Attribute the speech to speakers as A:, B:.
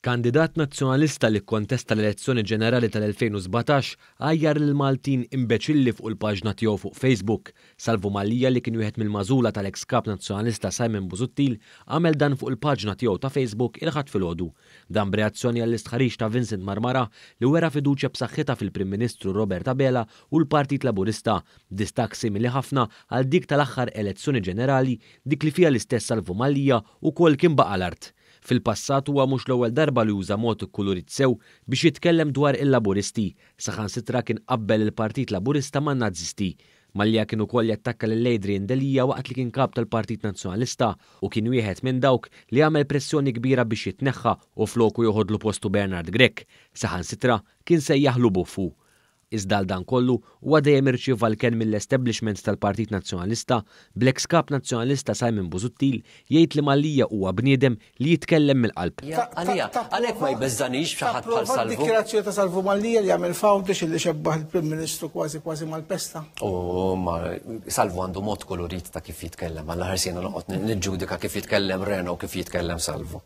A: Kandidat Nazzjonalista li kkontesta l-elezzjoni ġenerali tal-2017 għajjar lill-Maltin imbeċilli fuq il-paġna tiegħu fuq Facebook. Salvu Mallia li kien wieħed mill-magħżula tal-eks Kap Nazzjonalista Simon Busuttil għamel dan fuq il-paġna tiegħu ta' Facebook il-Ħadd filgħodu. Dan b'reazzjoni għall-istħarriġ ta' Vincent Marmara li wera fiduċja b'saħħitha fil-Prim Ministru Robert Abela u l-Partit Laburista, b'distakk simili ħafna għal dik tal-aħħar elezzjoni ġenerali, dik li fiha l-istess Salvu Mallia wkoll kien baqa' l-art. Fil-passat huwa mhux l-ewwel darba li uża mod ikkulurit sew biex jitkellem dwar il-Laburisti, saħansitra kien qabbel il-Partit Laburista man-Nazisti. Mallia kien ukoll jattakka lil Adrian Delia waqt li kien Kap tal-Partit Nazzjonalista u kien wieħed minn dawk li għamel pressjoni kbira biex jitneħħa u floku joħodlu postu Bernard Grech. Saħansitra kien sejjaħlu buffu. Iżda għal dan kollu, huwa dejjem irċieva l-kenn mill-establishment tal-Partit Nazzjonalista, bl-eks Kap Nazzjonalista Simon Busuttil jgħid li Mallia huwa bniedem li jitkellem mill-qalb.
B: Għalija, għalhekk ma jbeżżanix xi ħadd bħal
C: Tapprova
B: Salvu.
C: d-dikjarazzjoni ta' Salvu Mallia li għamel f'Għawdex illi xebbaħ il-Prim Ministru kważi kważi mal-pesta?
B: U ma Salvu għandu mod kolorit ta' kif jitkellem, għall-aħħar jiena noqgħod niġġudika kif jitkellem Reno u kif jitkellem Salvu.